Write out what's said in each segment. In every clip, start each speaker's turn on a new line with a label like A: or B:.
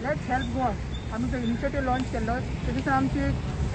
A: Let's help Goa आमी जो initiative launch केल्लो तेतून आमची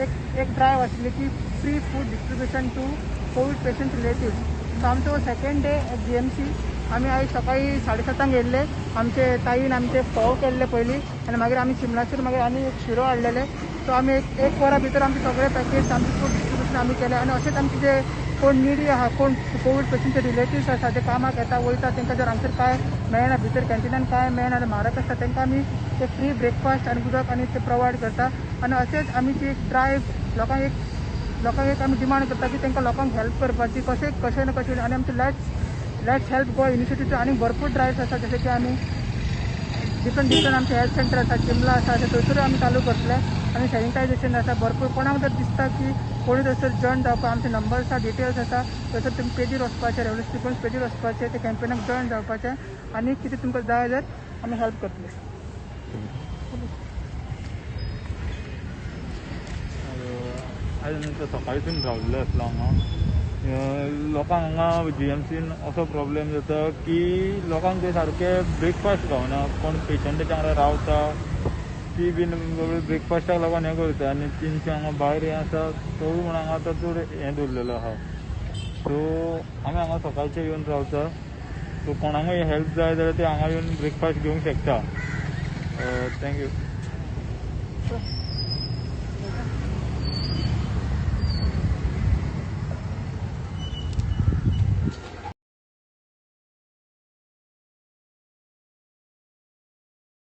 A: एक एक ड्रायव आशिल्ली की free food distribution to COVID patient relatives. So आमचो second day at GMC. आमी आयज सकाळी 7:30 येयल्ले, आमचे ताईन आमचे फोव केल्ले पयलीं आनी मागीर आमी चिमलासूर मागीर आनी एक शिरो हाडलेले. सो आमी एक वरा भितर आमचे सगळे पॅकेज आमचे फूड डिस्ट्रिब्युशन आमी केलें. आनी अशेंच आमचे जे कोण निडी आहा, कोण कोवीड पेशंटचे रिलेटिव्स आसा, ते कामाक येता वयता, तांकां जर हांगसर कांय मेळना, भितर कॅन्टिनान कांय मेळना जाल्यार म्हारग आसता, तांकां आमी ते फ्री ब्रेकफास्ट आनी उदक आनी ते प्रोवायड करता. आनी अशेंच आमी ती एक ड्रायव लोकांक एक आमी डिमांड करता की तांकां लोकांक हेल्प करपाची कशें कशें ना कशें. आनी आमचे let's help Goa इनिशिएटिव्ह आनी भरपूर ड्रायव्स आसा, जशें की आमी डिफरंट डिफरंट आमचे हेल्थ सेंटर आसा, चिमला आसा, थंयसरूय आमी चालू करतले. आनी सॅनिटायझेशन आसा भरपूर. कोणाक जर दिसता की कोणी थंयसर जॉयन जावपाक, आमचे नंबर्स आसा, डिटेल्स आसा, थंयसर तुमी पेजीर वचपाचें, रेवल्युशन सिक्वन्स पेजीर वचपाचें, ते कॅम्पेनाक जॉयन जावपाचें आनी कितें तुमकां जाय जाल्यार आमी हेल्प करतले.
B: आयज आमी सकाळीसून रावल्ले आसलो हांगा. लोकांक हांगा GMCन असो प्रॉब्लेम जाता की लोकांक ते सारके ब्रेकफास्ट गावना. कोण पेशंटाच्या वांगडा रावता ती बीन ब्रेकफास्टाक लागून हें करता आनी 300 हांगा भायर हें आसा तोवूय म्हूण हांगा आतां चड हें दवरलेलो आहा. सो आमी हांगा सकाळचे येवन रावता. सो कोणाकूय हेल्प जाय जाल्यार ते हांगा येवन ब्रेकफास्ट घेवंक शकता. Thank you.